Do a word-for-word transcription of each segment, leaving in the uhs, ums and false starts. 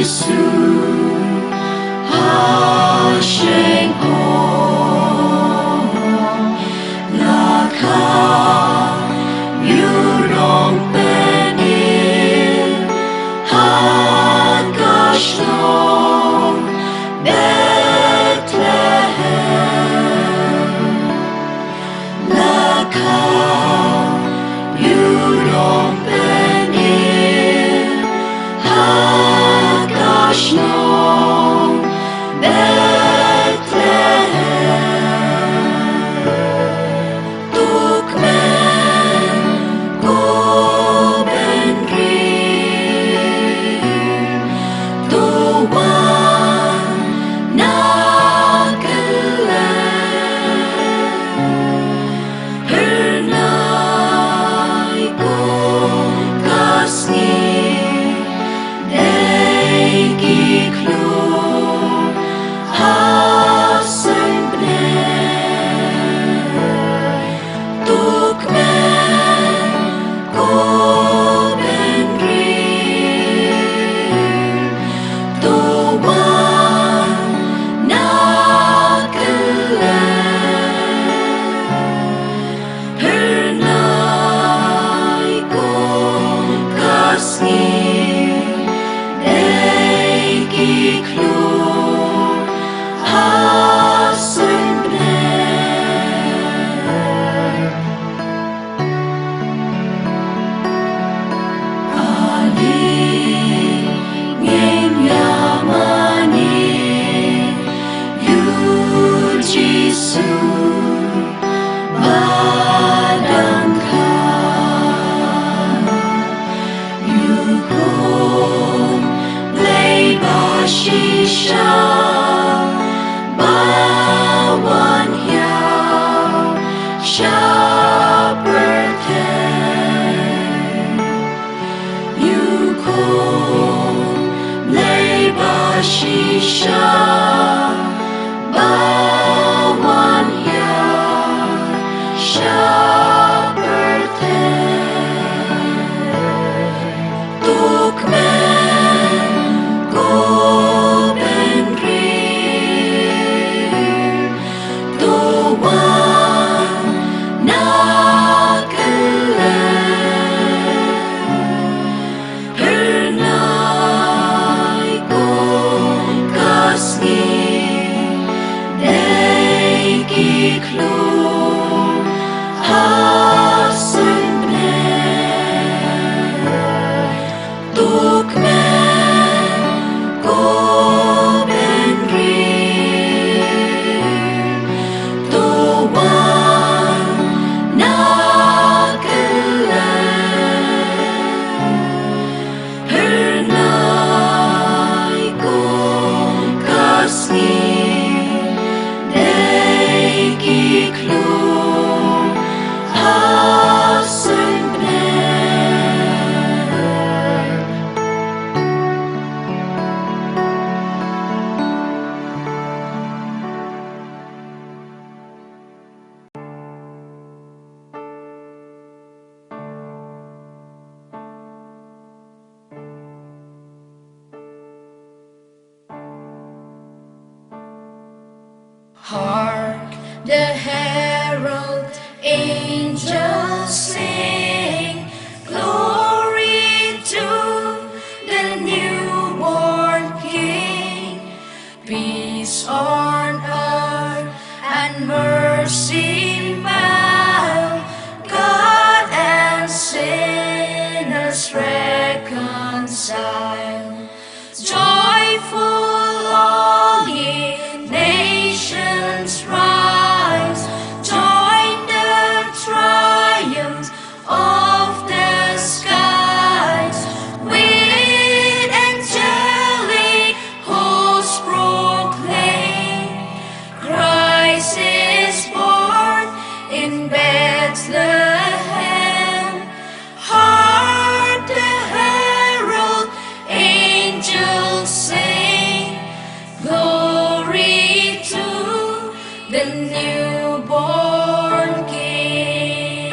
Jisu ha shyntur, la ka ïoh nongpynim ha ka shnong Bethlehem. La ka ïoh nongpynim ha ka shnong Bethlehem. To kmen ko bynriew, to wan na kylleng. Phyrnai ko ka sngi, dei ki khlur ha shnong Bethlehem. To kmen ko bynriew, to wan na kylleng. Phyrnai ko ka sngi, dei ki khlur ha shnong Bethlehem. Ale ngin ïa mane ïa u Jisu ba dang kha. Ïa u Khun Blei ba shisha ba wan hiar sha pyrthei. Ïa u Khun Blei ba shisha ba wan hiar sha pyrthei. To kmen ko bynriew, to wan na kylleng. Phyrnai ko ka sngi, dei ki khlur ha shnong Bethlehem. To kmen ko bynriew, to wan na kylleng. Phyrnai ko ka sngi, dei ki khlur ha shnong Bethlehem. Hark, the herald angels sing, "Glory to the newborn King. Peace on earth and mercy mild, God and sinners reconciled." Joyful all ye nations rise, join the triumph of the skies, with angelic hosts proclaim, "Christ is born in Bethlehem." Hark, the herald angels sing, "Glory to the newborn King."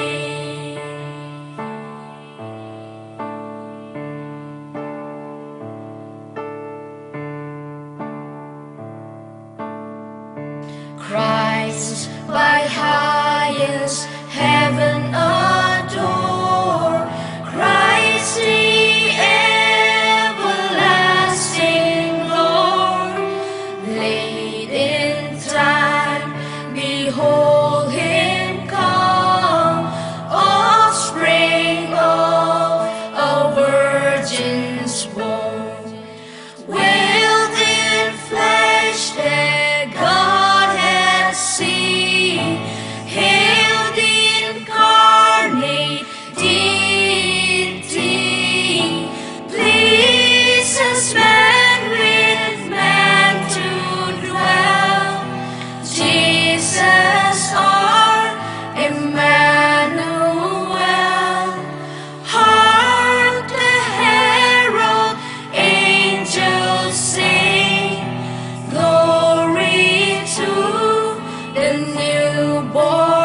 you, boy.